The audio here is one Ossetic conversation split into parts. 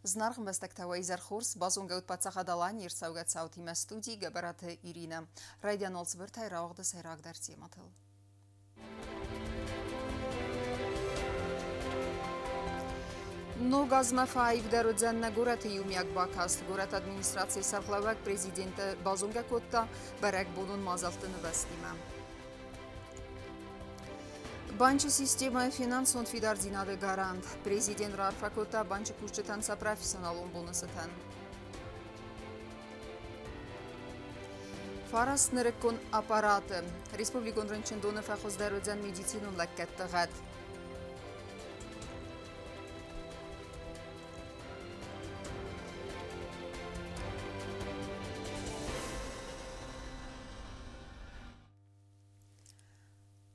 Зынаргъ ӕмбӕстӕгтӕ, уӕ изӕр хорз! Базонгӕ ут Паддзахад Аланийы ӕрцӕугӕ цаутимӕ студийы Гӕбӕраты Иринӕ. Райдиан уал цыбыртӕй рауагъды сӕйрагдӕр темӕтыл. Ног азмӕ фӕаивдӕр уыдзӕн нӕ горӕты иумиаг бакаст. Горӕты администрацийы сӕргълӕууӕг президенты базонгӕ кодта бӕрӕгбонон мадзӕлтты нывӕзтимӕ. Банчы системӕйы финансон фидардзинады гарант. Президент раарфӕ кодта банчы кусджытӕн сӕ профессионалон боны цытӕн. Фараст нырыккон аппараты. Республикон рынчындоны фӕхуыздӕр уыдзӕн медицинон лӕггӕдты гъӕд.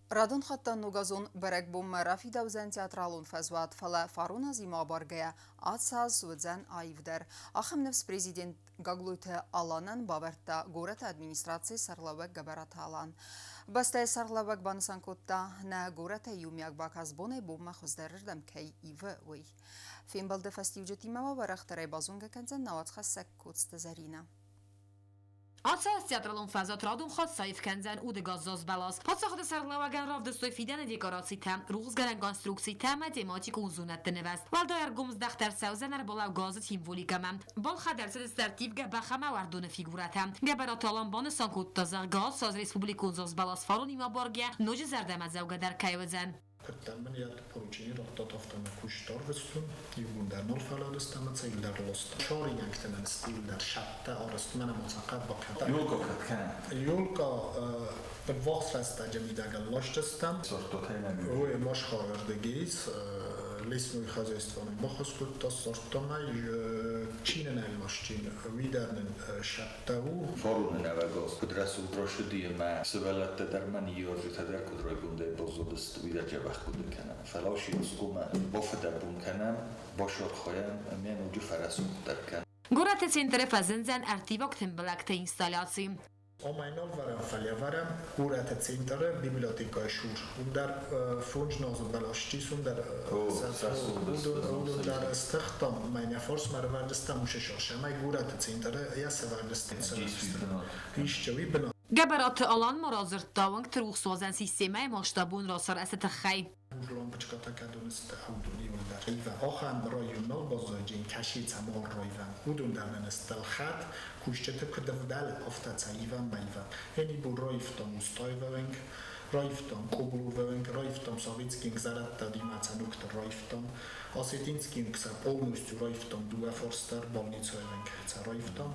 Радон хаттӕн ногазон бӕрӕгбонмӕ рафидаудзӕн театралон фӕзуат, фӕлӕ фарон азимӕ абаргӕйӕ ацы аз уыдзӕн аивдӕр. Ахӕм ныфс президент Гаглойты Аланӕн бавӕрдта горӕты администрацийы сӕргълӕууӕг Гӕбӕраты Алан. Бӕстӕйы сӕргълӕууӕг банысан кодта, нӕ горӕтӕй иумиаг бакаст бонӕй-бонмӕ хуыздӕрырдӕм кӕй ивы, уый. Фембӕлды фӕстиуджытимӕ ма уӕрӕхдӕрӕй базонгӕ кӕндзӕн нӕ уацхӕссӕг Коцты Зӕринӕ. Ацы аз театралон фӕзуат радон хатт саив кӕндзӕн удӕгас зазбӕлас. Паддзахады сӕргълӕууӕгӕн равдыстой фидӕны декорацитӕ, рухсгӕнӕн конструкцитӕ ӕмӕ тематикон зонӕдты нывӕзт. Уӕлдай ӕргом здӕхт ӕрцӕудзӕн ӕрбалӕугӕ азы символикӕмӕ. Балхӕд ӕрцыдысты ӕрттивгӕ бӕх ӕмӕ уӕрдоны фигурӕтӕ. Гӕбӕраты Алан банысан кодта, зӕгъгӕ, ацы аз республикон зазбӕлас фаронимӕ абаргӕйӕ ноджы зӕрдӕмӕдзӕугӕдӕр кӕй уыдзӕн. Куыддӕр поручение радта, афтӕ мӕ куыст арвыстон, иугондӕр нал фӕлладыстӕм ӕмӕ цӕуылдӕр ласта. Шаринӕгтӕ мӕн стилдӕр сӕттӕ арӕзт мӕнӕ ма сӕ хъӕд бакӕн. Ёлка кӕд кӕнӕ? Ёлка ӕввахс рӕстӕджы мидӕгӕн ласдзыстӕм. Сорттотӕй нӕ Ой, Машхарырдыгӕй лесной хозяйство нын баххуыс кодта, ссардтам ӕй, чи нын ӕй ласджын, уый дӕр нын сӕттӕ у. Фароны нӕуӕгаз куыд рӕсугъд рацыди ӕмӕ сывӕллӕттӕ дӕр ма ныййарджытӕ дӕр куыд райгондӕй баззадысты, уый дӕр дзӕбӕх хъуыды кӕнӕм. Фӕлӕ Сиоскомӕ бафыдӕбон кӕнӕм, басархайӕм ӕмӕ ноджы фӕрӕсугъддӕр кӕнӕм. Горӕты центры фӕзындзӕн ӕрттиваг тымбылӕгты инсталляци. Омӕ нал вӕрӕм, фӕлӕ вӕрӕм горӕты центры библиотекӕйы цур. Уым дӕр фондз назы бӕлас ис, уым дӕр уыдон дӕр стыхтам, мӕнӕ фарсмӕ ӕрӕвӕрдыстӕм уыцы сас, ӕмӕ горӕты центры йӕ сӕвӕрдыстӕм. Исчи уый бынат. Гӕбӕраты Алан ма радзырдта уӕнгты рухсуадзӕн системӕйы масштабон рацарӕзты тыххӕй. Лампочката кӕдон сты уыдон иуылдӕр ивӕн. Ахӕм район нал баззайджын, кӕсы цӕмӕн райвӕн. Уыдон дӕр нын сты ӕлхӕд, кусджыты куыд ӕвдӕлы, афтӕ сӕ ивӕн ма ивӕн. Ени бон раивтам Устаевӕнг, раивтам Кобловӕнг, раивтам Советскинг зӕрӕдтадимӕ сӕ ногты раивтам, Осетинскинг сӕ полностью раивтам дыууӕ фарс дӕр, больницӕйӕнг сӕ раивтам.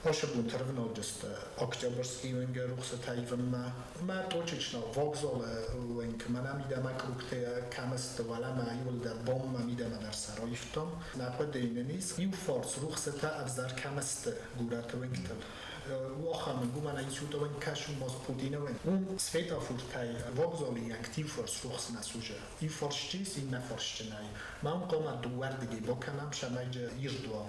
Ашы бон тырвынаджысты Октябрьский уынг рухсытӕ ивынмӕ. Мӕ точечно вокзалы уынг мӕнӕ мидӕмӕ кругтӕ кӕм сты, уӕлӕмӕ иуылдӕр бонмӕ мидӕмӕ дӕр сӕ раивтам. Нӕ хъуыдыйы нын ис иу фарс рухсытӕ ӕвзӕр кӕм сты горӕты уынгтыл. Ахӕм уынг, уымӕн институты уынг кӕсын ма Путины уынг. Уым светофортӕй вокзалы иу фарс рухс нӕ сузы. Иу фарс чи ис, иннӕ фарс чи нӕй. Мӕн хъуамӕ дыууӕрдыгӕй бакӕнӕм, цӕмӕй ирд уа.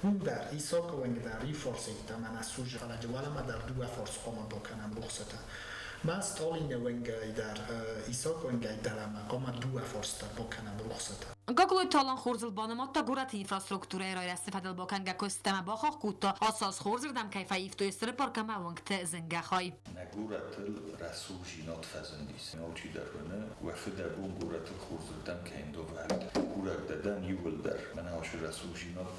Уым дӕр, Исакы уынг дӕр иу фарс йеддӕмӕ нӕ сузы, фӕлӕ уӕлӕмӕ дӕр дыууӕ фарс хъуамӕ бакӕнӕм рухсытӕ. Мӕ Сталины уынгӕй дӕр, Исакы уынгӕй дӕлӕмӕ хъуамӕ дыууӕ фарс дӕр бакӕнӕм рухсытӕ. Гаглойты Алан хорзыл банымадта горӕты инфраструктурӕйы райрӕзты фӕдыл бакӕнгӕ куыст ӕмӕ бахахх кодта, ацы аз хорзырдӕм кӕй фӕивтой Стыр парк ӕмӕ уынгты зынгӕ хай. Нӕ горӕтыл рӕсугъдзинад фӕзындис. Алчидӕр уыны, уӕ фыдӕбон горӕтыл хорзырдӕм кӕй ндовӕрд. Курӕг дӕ дӕн иууылдӕр, мӕнӕ ацы рӕсугъдзинад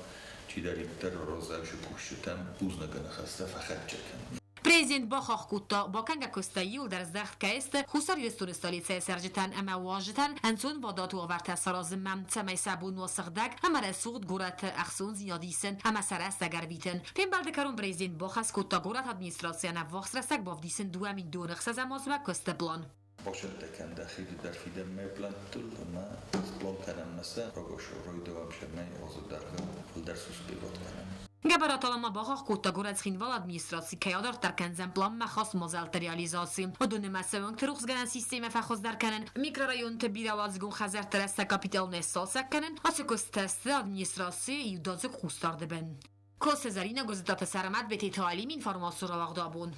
чидӕриддӕр аразӕг кусджытӕн бузныгы ныхӕстӕ фӕхӕццӕ кӕнын. Президент бахахх кодта, бакӕнгӕ куыстӕй иуылдӕр здӕхт кӕй сты Хуссар Ирыстоны столицӕйы цӕрджытӕн ӕмӕ уазджытӕн ӕнцонвадат уавӕртӕ саразынмӕ, цӕмӕй сӕ бон уа сыгъдӕг ӕмӕ рӕсугъд горӕты ӕхцондзинад исын ӕмӕ сӕ рӕстӕг ӕрвитын. Фембӕлды кӕрон президент бахӕс кодта горӕты администрацийӕн ӕввахс рӕстӕг бавдисын 2 600 азмӕ куысты план. Бацӕттӕ кӕн дӕхи ды дӕр фидӕнмӕ плӕнттыл ӕмӕ сплан кӕнӕм ма сӕ, рагашоройдӕуӕм сӕмӕй азы дӕргъы фылдӕр суспеват кӕнӕм. Гӕбӕраты ма бахахх кодта горӕт Цхинвалы администраци кӕй адарддӕр кӕндзӕн планмӕ хаст мадзӕлтты реализаци. Уыдонимӕ сӕ уӕнгты рухсгӕнӕн системӕ фӕхуыздӕр кӕнын, микрорайонты бирӕуӕладзыгон хӕдзӕртты рӕстӕг капиталонӕй сцалцӕг кӕнын, ацы куысттӕ сты администрацийы иудадзыг хъусдарды бын. Косы Зӕринӕ Гуырдзыттаты Сӕрмӕт Бететы Алим информацион рауагъды абон.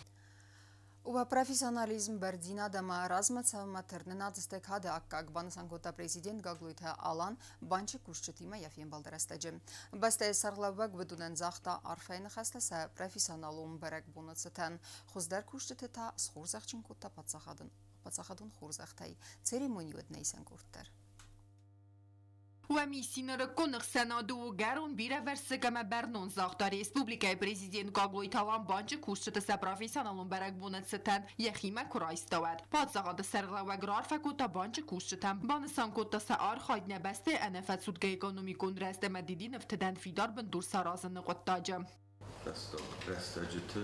Уӕ профессионализм, бӕрндзинад ӕмӕ размӕ цӕуынмӕ тырнынад сты кады аккаг, банысан кодта президент Гаглойты Алан банчы кусджытимӕ йӕ фембӕлды рӕстӕджы. Бӕстӕйы сӕргълӕууӕг уыдонӕн загъта арфӕйы ныхӕстӕ сӕ профессионалон бӕрӕгбоны цытӕн. Хуыздӕр кусджыты та схорзӕхджын кодта паддзахадон хорзӕхтӕй. Церемони уыд нӕ исӕн къорд дӕр. Уӕ мисси нырыккон ӕхсӕнады у ӕгӕрон бирӕвӕрсыг ӕмӕ бӕрнон, загъта республикӕйы президент Гаглойты Алан банчы кусджыты сӕ профессионалон бӕрӕгбоны цытӕн йӕхимӕ куы райста, уӕд. Паддзахады сӕргълӕууӕг раарфӕ кодта банчы кусджытӕн, банысан кодта сӕ архайд нӕ бӕстӕйы ӕнӕфӕцудгӕ экономикон рӕзт ӕмӕ дидинӕфтыдӕн фидар бындур саразыны хъуыддаджы. Фӕстаг рӕстӕджыты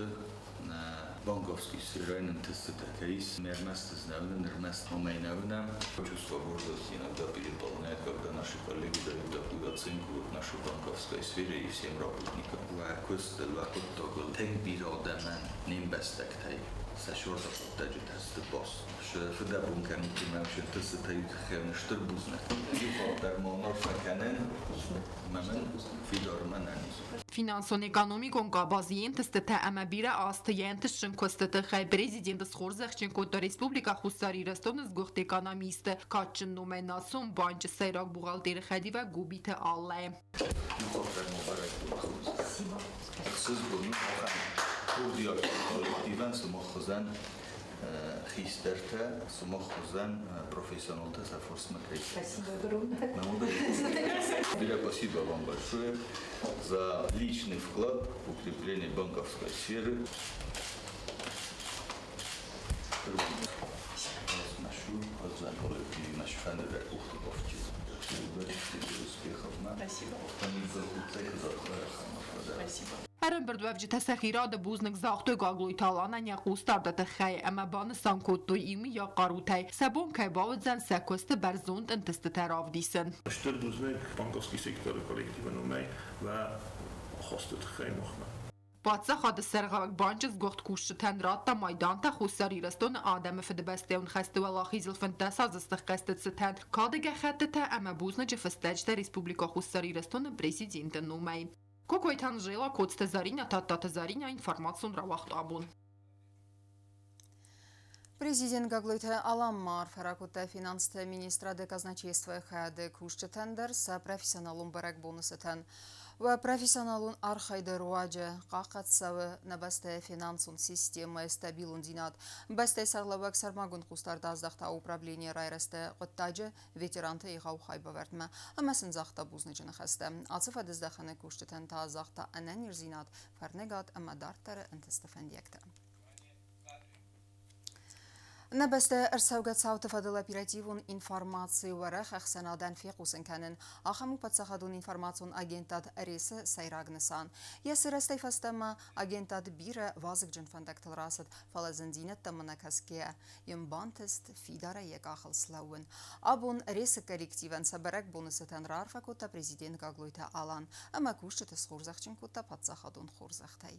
нӕ банковский сферӕйы ӕнтыстытӕ кӕй ис, ӕрмӕст знӕуынӕн, ӕрмӕст уымӕй нӕ уынӕм. Чувство гордости иногда переполняет, когда наши коллеги дают такую оценку вот нашей банковской сфере и всем работникам. Уӕ куыстыл, уӕ хъуыддагыл тынг бирӕ адӕмӕн не мбӕстӕгтӕй сӕ зӕрдӕ хъуыддаджытӕ сты баст. Фыдӕбон кӕнут ӕмӕ се нтыстытӕй тыххӕй стыр бузныг. Иу хатт дӕр ма арфӕ кӕнӕн, ӕмӕ мын фидар мӕнӕн. Финансон-экономикон къабазы йе нтыстытӕ ӕмӕ бирӕ азты йӕ ӕнтыстджын куысты тыххӕй президент схорзӕхджын кодта Республикӕ Хуссар Ирыстоны сгуыхт экономисты кадджын номӕй Национ банчы сӕйраг бухгалтеры хӕдивӕг Губиты Аллӕ. Ӕхсызгон у ахӕм курдиатджын коллективӕн сымах хуызӕн хистӕртӕ, сымах хуызӕн профессионалтӕ сӕ фарсмӕ кӕй Спасибо огромное. Бирӕ спасибо вам большое за личный вклад в укрепление банковской сферы. За коллектив наш фӕнды къухты бафтид. Успехов нам. Спасибо. Спасибо. Ӕрӕмбырдуӕвджытӕ сӕхи рады бузныг загътой Гаглойты Аланӕн йӕ хъусдарды тыххӕй ӕмӕ банысан кодтой иумӕйаг хъарутӕй сӕ бон кӕй бауыдзӕн сӕ куысты бӕрзонд ӕнтыстытӕ равдисын. Стыр бузныг банковский секторы коллективы номӕй уӕ хосты тыххӕй махмӕ. Паддзахады сӕргълӕууӕг банчы сгуыхт кусджытӕн радта майдантӕ Хуссар Ирыстоны адӕмы Фыдыбӕстӕйон хӕсты уӕлахизыл 15 азы сыххӕсты цытӕн, кады гӕххӕттытӕ ӕмӕ бузныджы фыстӕджытӕ Республикӕ Хуссар Ирыстоны Президенты номӕй. Кокойты Анжела, Коцты Заринӕ, Тадтаты Заринӕ, информацион рауагъд абон. Президент Гаглойты Алан ма арфӕ ракодта финансты министрады казначействойы хайады кусджытӕн дӕр сӕ профессионалон бӕрӕгбоны цытӕн. Уӕ профессионалон архайды руаджы хъахъхъӕд цӕуы нӕ бӕстӕйы финансон системӕйы стабилондзинад. Бӕстӕйы сӕргълӕууӕг сӕрмагонд хъусдард аздӕхта управленийы райрӕзты хъуыддаджы ветеранты егъау хайбавӕрдмӕ ӕмӕ сын загъта бузныджы ныхӕстӕ. Ацы фӕдыздӕхӕны кусджытӕн та загъта ӕнӕниздзинад, фӕрныгад ӕмӕ дарддӕры ӕнтысты фӕндиӕгтӕ. Нӕ бӕстӕ ӕрцӕугӕ цауты фӕдыл оперативон информаци уӕрӕх ӕхсӕнадӕн фехъусын кӕнын. Ахӕм у паддзахадон информацион агентад РЕС-ы сӕйраг нысан. Йӕ сырӕзтӕй фӕстӕмӕ агентад бирӕ вазыгджын фӕндӕгтыл рацыд, фӕлӕ зындзинӕдтӕм ӕнӕкӕсгӕйӕ йын бантыст фидарӕй йӕ къахыл слӕууын. Абон РЕС-ы коллективӕн сӕ бӕрӕгбоны цытӕн раарфӕ кодта президент Гаглойты Алан ӕмӕ кусджыты схорзӕхджын кодта паддзахадон хорзӕхтӕй.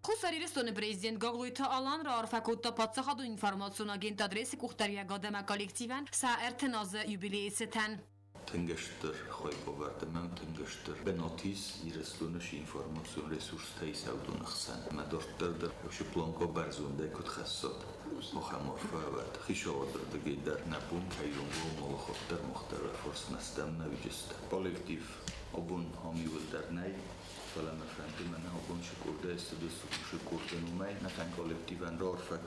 Хуссар Ирыстоны президент Гаглойты Алан раарфӕ кодта паддзахадон информацион агентад РЕС-ы къухдариуӕгад ӕмӕ коллективӕн сӕ 30 азы юбилейы цытӕн. Тынг стыр хайбавӕрд ӕмӕ тынг стыр бынат ис Ирыстоны информацион ресурстӕ исӕвдоны хсӕн. Ӕмӕ дарддӕр дӕр уыцы планкӕ бӕрзондӕй куыд хӕссат, ахӕм арфӕ ӕвӕрд. Хицауады рдыгӕй дӕр нӕ бон кӕй онг у, алы хатт дӕр мах дӕр фарсмӕ стӕм нӕ уыдысты. Коллектив абон ам иууылдӕр нӕй, фӕлӕ мӕ фӕнды мӕнӕ абон цы къордӕй ссыдысты, уыцы къорды номӕй нӕхъӕн коллективӕн раарфӕ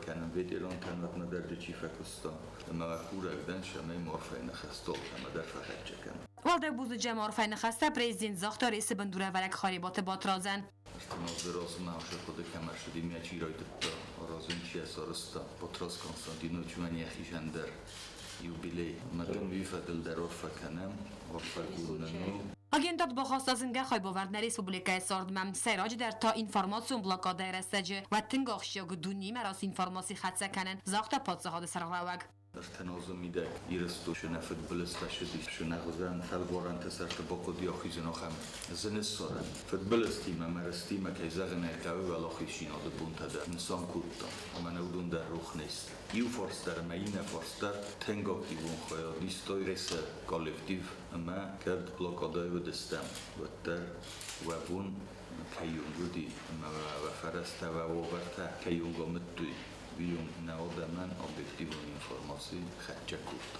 кӕнын ветерантӕн, уӕдмӕ дӕр дзы чи фӕкуыста. Ӕмӕ курӕг дӕн, цӕмӕй ма арфӕйы ныхӕстӕ алкӕмӕ дӕр фӕхӕццӕ кӕнӕм. Уӕлдай бузныджы ӕмӕ арфӕйы ныхӕстӕ президент загъта РЕС-ы бындурӕвӕрӕг Харебаты Батрадзӕн. 30 азы размӕ ацы хъуыды кӕм ӕрцыди, мӕ чи райдыдта аразын, чи йӕ сарӕзта, Батрадз Константинович мӕн йӕхицӕн дӕр юбилей. Ӕмӕ дын уый фӕдыл дӕр арфӕ кӕнӕм, арфӕгонд нын у. Агентад бахаста зынгӕ хайбавӕрд нӕ республикӕйы цардмӕ, сӕйраджыдӕр та информацион блокадӕйы рӕстӕджы, уӕд тынг ахсджиаг у дунемӕ раст информаци хӕццӕ кӕнын, загъта паддзахады сӕргълӕууӕг. 30 азы мидӕг Ирыстоны нӕ фыдбылыз фӕцыдис, нӕ фӕлварӕнты сӕрты бахъуыди ахизын ахӕм зын ссарӕн. Фыдбылызтимӕ ӕмӕ рыстимӕ, кӕй зӕгъын ӕй хъӕуы, уӕлахиздзинады бонтӕ дӕр нысан кодтам, ӕмӕ нӕ уыдон дӕр рох не сты. Иу фарс дӕр ӕмӕ иннӕ фарс дӕр тынг активон хайад истой РЕС-ы коллектив ӕмӕ кӕд блокадӕйы уыдыстӕм, уӕддӕр уӕ бон Кӕйонг уыди ӕмӕ уӕ фӕрӕзтӕ, уӕ уавӕртӕ кӕйонг амыдтой, уыйонг нӕ адӕмӕн объективон информаци хӕццӕ кодта.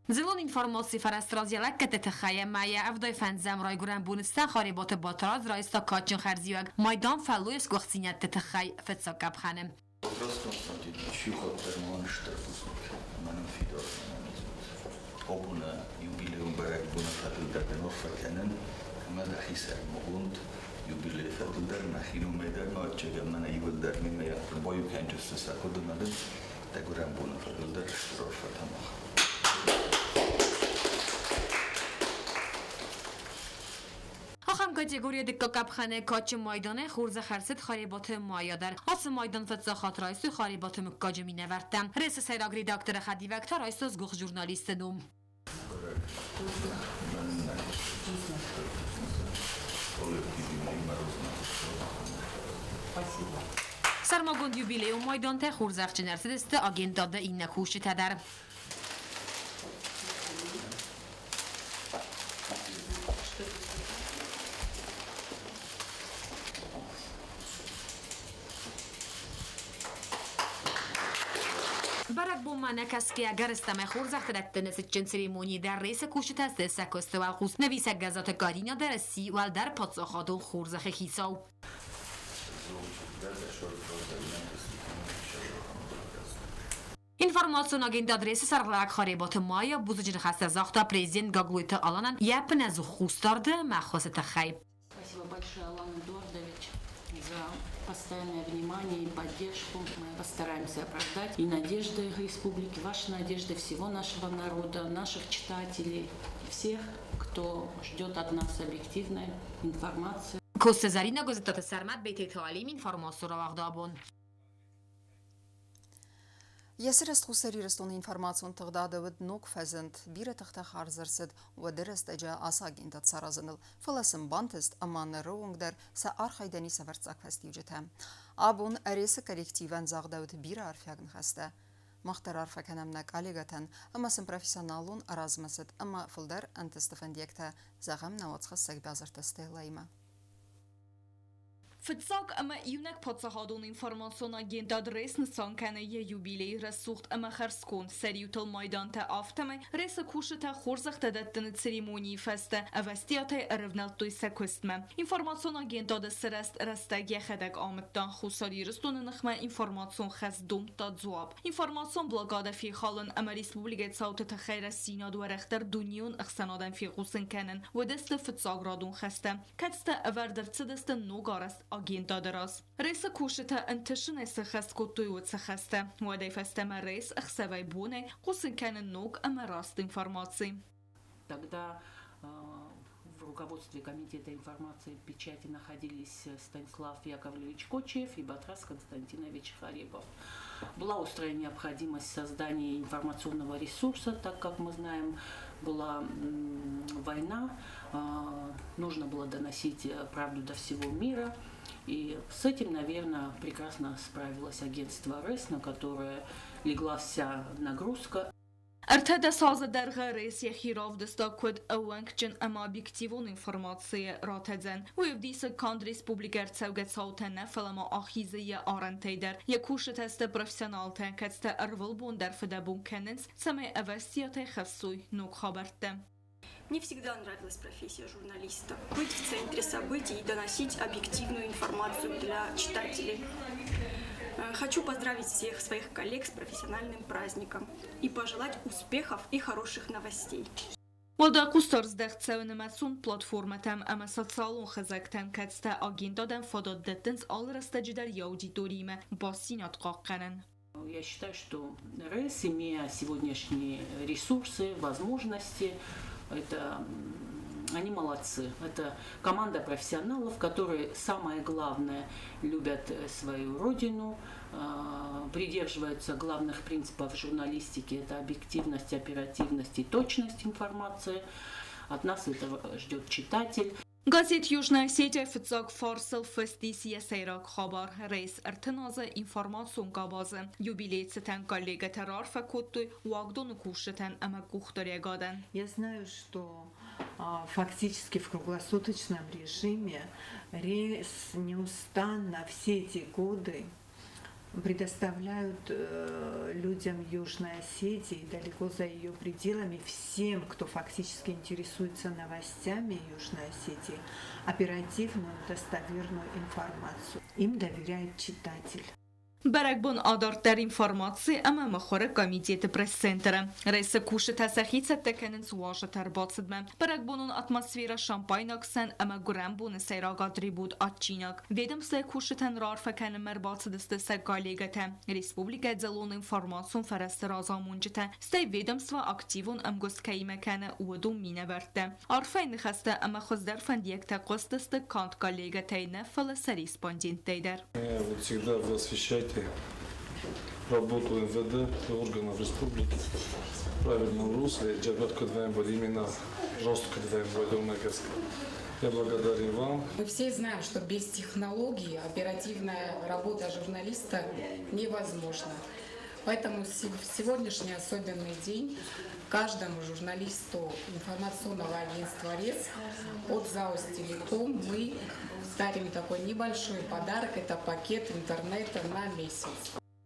Дзыллон информацийы фӕрӕзты раз йӕ лӕггӕдты тыххӕй ӕмӕ йӕ 75-ӕм райгуырӕн боны цытӕн Харебаты Батрадз райста кадджын хӕрзиуӕг майдан фӕллойы сгуыхтдзинӕдты тыххӕй фыццаг къӕпхӕны. Батрадз Константинович, иу хатт дӕр ма стыр бузныг мӕнӕн фидар ӕнӕниздзинад. Абоны юбилейон бӕрӕгбоны фӕдыл дӕр дын арфӕ кӕнын ӕмӕ дӕхи сӕрмагонд юбилейы фӕдыл дӕр, мӕхи номӕй дӕр, ма ӕвӕццӕгӕн мӕнӕ иууылдӕр мемӕ ӕрбаиу кӕнджысты сӕ хъуыдымӕ дын дӕ гуырӕн боны фӕдыл дӕр стыр арфӕтӕ мах. Ахӕм категорийы дыккаг къӕпхӕны кадджын майданӕй хорзӕх ӕрцыд Харебаты Майя дӕр. Ацы майдан фыццаг хатт райстой Харебаты мыггаджы минӕвӕрттӕ. РЭС-ы сӕйраг редакторы хӕдивӕг та райста сгуыхт журналисты ном. Сӕрмагонд юбилейон майдантӕ хорзӕхджын ӕрцыдысты агентады иннӕ кусджытӕ дӕр. Бӕрӕгбонмӕ нӕкӕсгӕйӕ гӕрзтӕмӕ хорзӕхтӕ дӕттыны цытджын церемонийы дӕр Рейсы кусджытӕ сты сӕ куысты уӕлхъус. Нывисӕг Гӕззаты Карина дӕр сси уӕлдӕр паддзахадон хорзӕхы хицау. Информацион агентад Рейсы сӕргълӕууӕг Харебаты Майя бузныджы ныхӕстӕ загъта президент Гаглойты Аланӕн йӕ ӕппынӕдзух хъусдарды ӕмӕ ӕххуысы тыххӕй. Спасибо большое, Алан Эдуардович, за постоянное внимание и поддержку. Мы постараемся оправдать и надежды республики, ваши надежды всего нашего народа, наших читателей, всех, кто ждет от нас объективной информации. Коцты Зӕринӕ Гуызыттаты Сӕрмӕт, Бететы Алим, информацион рауагъды абон. Йӕ сырӕзт Хуссар Ирыстоны информацион тыгъдады уыд ног фӕзынд. Бирӕ тыхтӕ хардз ӕрцыд уӕды рӕстӕджы ацы агентад саразыныл, фӕлӕ сын бантыст ӕмӕ ныры онг дӕр сӕ архайдӕн ис ӕвӕрццаг фӕстиуджытӕ. Абон РЭС-ы коллективӕн загъдӕуыд бирӕ арфиаг ныхӕстӕ. Мах дӕр арфӕ кӕнӕм нӕ коллегӕтӕн ӕмӕ сын профессионалон размӕцыд ӕмӕ фылдӕр ӕнтысты фӕндиӕгтӕ, зӕгъӕм, нӕ уацхӕссӕг Базырты Стеллаимӕ. Фыццаг ӕмӕ иунӕг паддзахадон информацион агентад РЭС нысан кӕны йӕ юбилей рӕсугъд ӕмӕ хӕрзконд сӕриутыл майдантӕ, афтӕмӕй РЭС-ы кусджытӕ хорзӕхтӕ дӕттыны церемонийы фӕстӕ ӕвӕстиатӕй ӕрӕвнӕлдтой сӕ куыстмӕ. Информацион агентады сырӕзт рӕстӕг йӕхӕдӕг амыдта Хуссар Ирыстоны ныхмӕ информацион хӕс домдта дзуапп. Информацион блокадӕ фехалын ӕмӕ республикӕйы цауты тыххӕй рӕстдзинад уӕрӕхдӕр дунеон ӕхсӕнадӕн фехъусын кӕнын уыдысты фыццаградон хӕстӕ. Кӕцытӕ ӕвӕрд ӕрцыдысты ногарӕзт агентады раз. РЭС-ы кусджытӕ ӕнтысынӕй сӕххӕст кодтой уыцы хӕстӕ. Уӕдӕй фӕстӕмӕ РЭС ӕхсӕвӕй-бонӕй хъусын кӕны ног ӕмӕ раст информаци. Тогда в руководстве Комитета информации и печати находились Станислав Яковлевич Кочиев и Батраз Константинович Харебов. Была острая необходимость создания информационного ресурса, так как мы знаем, была война, нужно было доносить правду до всего мира. И с этим, наверное, прекрасно справилось агентство РЭС, на которое легла вся нагрузка. 13 азы дӕргъы РЭС йӕхи равдыста куыд ӕууӕнкджын ӕмӕ объективон информацийы ратӕдзӕн. Уый ӕвдисы канд республикӕ ӕрцӕугӕ цаутӕ нӕ, фӕлӕ ма ахизы йӕ арӕнтӕй дӕр. Йӕ кусджытӕ сты профессионалтӕ, кӕцытӕ ӕрвылбон дӕр фыдӕбон кӕнынц, цӕмӕй ӕвӕстиатӕй хӕссой ног хабӕрттӕ. Мне всегда нравилась профессия журналиста. Быть в центре событий и доносить объективную информацию для читателей. Хочу поздравить всех своих коллег с профессиональным праздником и пожелать успехов и хороших новостей. Уӕлдай хъусдард здӕхт цӕуы нымӕцон платформӕтӕм ӕмӕ социалон хызӕгтӕм, кӕцытӕ агентадӕн фадат дӕттынц алы рӕстӕджы дӕр йӕ аудиториимӕ бастдзинад хъахъхъӕнын. Я считаю, что РЭС, имея сегодняшние ресурсы, возможности, это они молодцы. Это команда профессионалов, которые, самое главное, любят свою родину, придерживаются главных принципов журналистики. Это объективность, оперативность и точность информации. От нас этого ждет читатель. Газет Южная Осетия фыццаг фарсыл фыст ис йӕ сӕйраг хабар. Рейс 30 азы информацион къабазы юбилейы цытӕн коллегӕтӕ раарфӕ кодтой уагдоны кусджытӕн ӕмӕ къухдариуӕгадӕн. Я знаю, что фактически в круглосуточном режиме РЕС неустанно все эти годы предоставляют людям Южной Осетии, далеко за ее пределами, всем, кто фактически интересуется новостями Южной Осетии, оперативную, достоверную информацию. Им доверяет читатель. Бӕрӕгбон адарддӕр информаци ӕмӕ мыхуыры комитеты пресс-центры. РЕС-ы кусджытӕ сӕхи цӕттӕ кӕнынц уазджыты ӕрбацыдмӕ. Бӕрӕгбонон атмосферӕ шампайнаг сӕн ӕмӕ гуырӕнбоны сӕйраг атрибут адджинаг. Ведомствойы кусджытӕн раарфӕ кӕнынмӕ ӕрбацыдысты сӕ коллегӕтӕ, республикӕйы дзыллон информацион фӕрӕзты разамонджытӕ, стӕй ведомство активон ӕмгуыст кӕимӕ кӕны, уыдон минӕвӕрттӕ. Арфӕйы ныхӕстӕ ӕмӕ хуыздӕр фӕндиӕгтӕ хъуыстысты канд коллегӕтӕй нӕ, фӕлӕ сӕ респонденттӕй дӕр. Вот всегда вы освещаете работу МВД и органов республики в правильном русле. Именно жестко. Я благодарен вам. Мы все знаем, что без технологий оперативная работа журналиста невозможна. Поэтому в сегодняшний особенный день каждому журналисту информационного агентства РЕС от ЗАО «Телеком» мы дарим такой небольшой подарок. Это пакет интернета на месяц.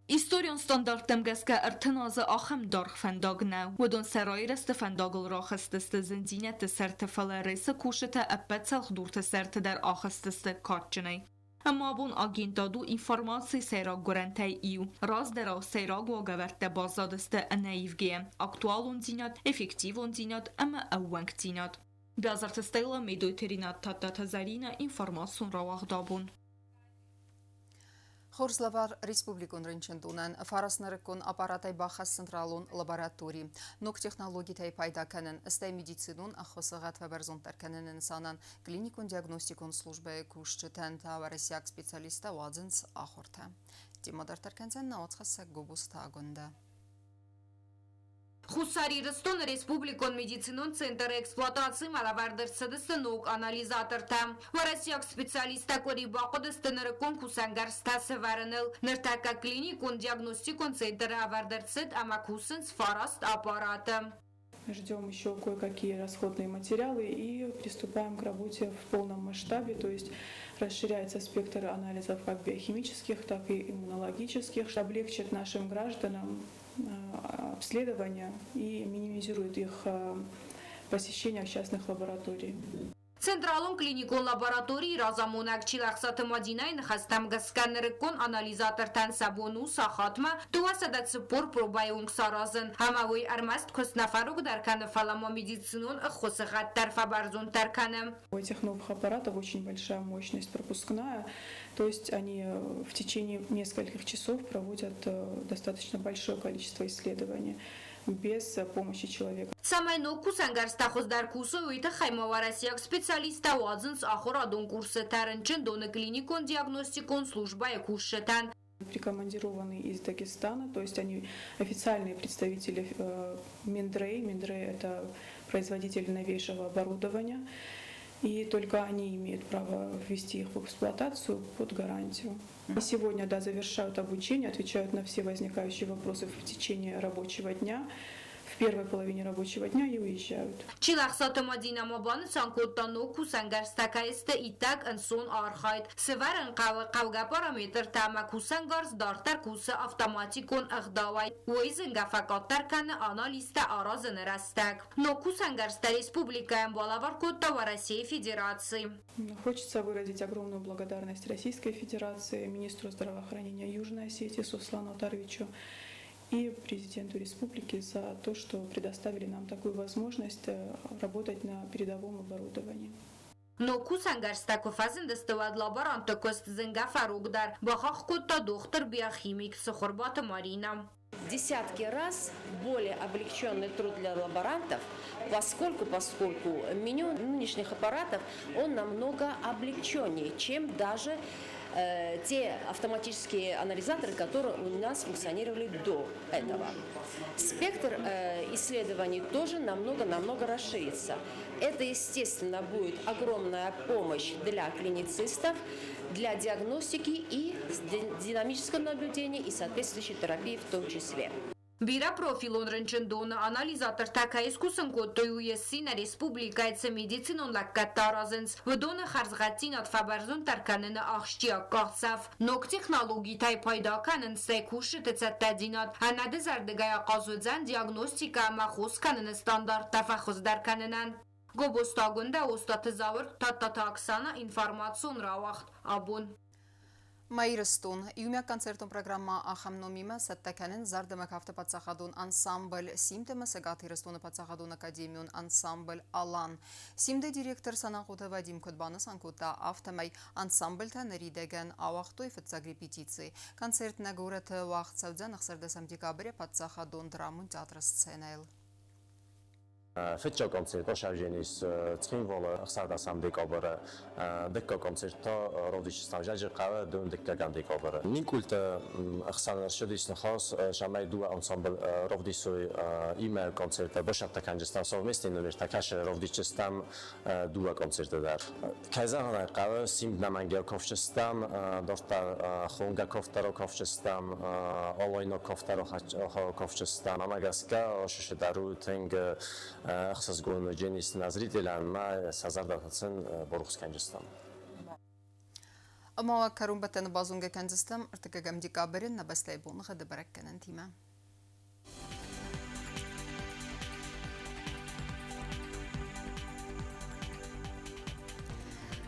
Историон стандарттӕм гӕсгӕ 30 азы ахӕм даргъ фӕндаг нӕу. Уыдон сӕ райрӕзты фӕндагыл рахызтысты зындзинӕдты сӕрты, фӕлӕ РЕС-ы кусджытӕ ӕппӕт цӕлхдурты сӕрты дӕр ахызтысты кадджынӕй. Ӕмӕ абон агентад у информацийы сӕйраг гуырӕнтӕй иу. Раздӕрау сӕйраг уагӕвӕрдтӕ баззадысты ӕнӕивгӕйӕ: актуалондзинад, эффективондзинад ӕмӕ ӕууӕнкдзинад. Биазырты Стелла, Медойты Ринат, Тадтаты Зарина, информацион рауагъд «Абон». Хорз лӕвар республикон рынчындонӕн фараст нырыккон аппаратӕй баххӕст централон лаборатори. Ног технологитӕй пайда кӕнын, стӕй медицинон ӕххуысы гъӕд фӕбӕрзонддӕр кӕныны нысанӕн клиникон диагностикон службӕйы кусджытӕн та уӕрӕсейаг специалисттӕ уадзынц ахуыртӕ. Темӕ дарддӕр кӕндзӕн нӕ уацхӕссӕг Гобозты Агуындӕ. Хуссар Ирыстоны республикон медицинон центры эксплуатацимӕ лӕвӕрд ӕрцыдысты ног анализатортӕ. Уӕрӕсейаг специалисттӕ къуыри бахъуыдысты нырыккон кусӕнгӕрзтӕ сӕвӕрыныл. Ныртӕккӕ клиникон диагностикон центры ӕвӕрд ӕрцыд ӕмӕ кусынц фараст аппараты. Ждем еще кое-какие расходные материалы и приступаем к работе в полном масштабе, то есть расширяется спектр анализов как биохимических, так и иммунологических, что облегчит нашим гражданам обследование и минимизирует их посещение частных лабораторий. Централон клиникон лабораторийы разамонӕг Чилӕхсаты Мадинӕйы ныхӕстӕм гӕсгӕ нырыккон анализатортӕн сӕ бон у сахатмӕ 240 пробӕйы онг саразын. Ӕмӕ уый ӕрмӕст куыст нӕ фӕрогдӕр кӕны, фӕлӕ ма медицинон ӕххуысы гъӕд дӕр фӕбӕрзонддӕр кӕны. У этих новых аппаратов очень большая мощность пропускная, то есть они в течение нескольких часов проводят достаточно большое количество исследований без помощи человека. Цӕмӕй ног кусӕнгӕрзтӕ хуыздӕр кусой, уый тыххӕй ма уӕрӕсейаг специалисттӕ уадзынц ахуырадон курсытӕ рынчындоны клиникон диагностикон службӕйы кусджытӕн. Прикомандированы из Дагестана, то есть они официальные представители Миндрей. Миндрей – это производитель новейшего оборудования, и только они имеют право ввести их в эксплуатацию под гарантию. Сегодня, да, завершают обучение, отвечают на все возникающие вопросы в течение рабочего дня, в первой половине рабочего дня и уезжают. Чилӕхсаты Мадинӕ ма банысан кодта, ног кусӕнгӕрзтӕ кӕй сты иттӕг ӕнцон архайд. Сӕвӕрын хъӕуы хъӕугӕ параметртӕ ӕмӕ кусӕнгарз дарддӕр кусы автоматикон ӕгъдауӕй. Уый зынгӕ фӕкъаддӕр кӕны анализтӕ аразыны рӕстӕг. Ног кусӕнгӕрзтӕ республикӕйӕн балӕвар кодта Уӕрӕсейы Федераци. Хочется выразить огромную благодарность Российской Федерации, министру здравоохранения Южной Осетии Сослану Отаровичу и президенту республики за то, что предоставили нам такую возможность работать на передовом оборудовании. Ног кусӕнгӕрзтӕ куы фӕзындысты, уӕд лаборантты куыст зынгӕ фӕрогдӕр, бахахх кодта дохтыр-биохимик Цыхуырбаты Маринӕ. Десятки раз более облегченный труд для лаборантов, поскольку меню нынешних аппаратов, он намного облегченнее, чем даже те автоматические анализаторы, которые у нас функционировали до этого. Спектр исследований тоже намного-намного расширится. Это, естественно, будет огромная помощь для клиницистов, для диагностики и динамического наблюдения и соответствующей терапии в том числе. Бирӕпрофилон рынчындоны анализатортӕ кӕй скусын кодтой, уый сси нӕ республикӕйы цы медицинон лӕггӕдтӕ аразынц, уыдоны хӕрзгъӕддзинад фӕбӕрзонддӕр кӕныны ахсджиаг къахдзӕф. Ног технологитӕй пайда кӕнын, стӕй кусджыты цӕттӕдзинад ӕнӕдызӕрдыгӕй ахъаз уыдзӕн диагностикӕ ӕмӕ хос кӕныны стандарттӕ фӕхуыздӕр кӕнынӕн. Гобозты Агуындӕ, Остъаты Зауыр, Тадтаты Оксана, информацион рауагъд «Абон». Мӕ Ирыстон. Иумиаг концертон программӕ ахӕм номимӕ цӕттӕ кӕнын зӕрдӕмӕ кафты паддзахадон ансамбль «Симд» ӕмӕ Цӕгат Ирыстоны паддзахадон академион ансамбль «Алан». «Симд-ы» директор Санахъоты Вадим куыд банысан кодта, афтӕмӕй ансамбльтӕ ныридӕгӕн ауагътой фыццаг репетици. Концерт нӕ горӕты уагъд цӕудзӕн 16 декабры паддзахадон драмон театры сценӕйыл. Фыццаг концерт ошавженис Цхинвалы 16 декабры, дыккаг концерт та равдисдзыстӕм Зӕджыхъӕуы 22 декабры. Минкульты ӕхсӕн ӕрцыдис ныхас, цӕмӕй дыууӕ ансамбль равдисой иумӕ концерттӕ, бацӕттӕ кӕнджыстӕм совместный номертӕ, кӕцы равдисдзыстӕм дыууӕ концерты дӕр. Кӕй зӕгъын ӕй хъӕуы, Симд нӕмӕнгӕ кафджыстӕм, дарддӕр Хонгӕ кафт дӕр акафджыстӕм, Алайнаг кафт дӕр акафджыстӕм. Ӕмӕ гӕсгӕ ащыщы дӕр у тынг ӕхсызгон уыдженис нӕ зрителӕн ӕмӕ сӕ зӕрдӕтӕ сын барухс кӕнджыстӕм. Ӕмӕ кӕронбӕттӕны базонгӕ кӕндзыстӕм ӕртыккӕгӕм декабры нӕ бӕстӕйы боныгъӕды бӕрӕггӕнӕнтимӕ.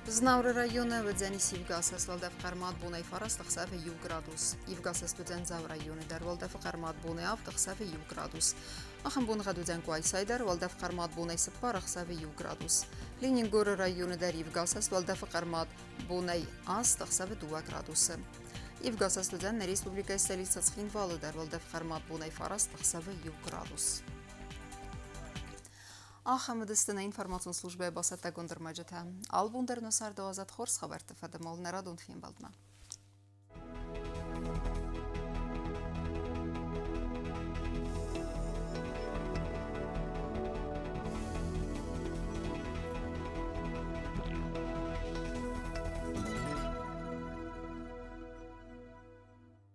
Знауыры районы уыдзӕнис ивгӕ уӕлдӕф хъӕрмад бонӕй 9 ӕхсӕвы 1 градус. Ивгӕ уыдзӕн Дзауы районы дӕр уӕлдӕфы хъӕрмад бонӕй 7 ӕхсӕвы 1 градус. Ахӕм боныгъӕд уыдзӕн Къуайсайы дӕр уӕлдӕф хъӕрмад бонӕй 4 ӕхсӕвы 1 градус. Ленингоры районы дӕр ивгӕ уӕлдӕфы хъӕрмад бонӕй 8 ӕхсӕвы 2 градусы. Ивгӕ уыдзӕн нӕ республикӕйы столицӕ Цхинвалы дӕр уӕлдӕф хъӕрмад бонӕй 9 ӕхсӕвы 1 градус. Ахӕм уыдысты нӕ информацион службӕйы бацӕттӕгонд ӕрмӕджытӕ. Албон дӕр нӕ царды уадзӕд хорз хабӕртты фӕдыл нӕ радон фембӕлдмӕ.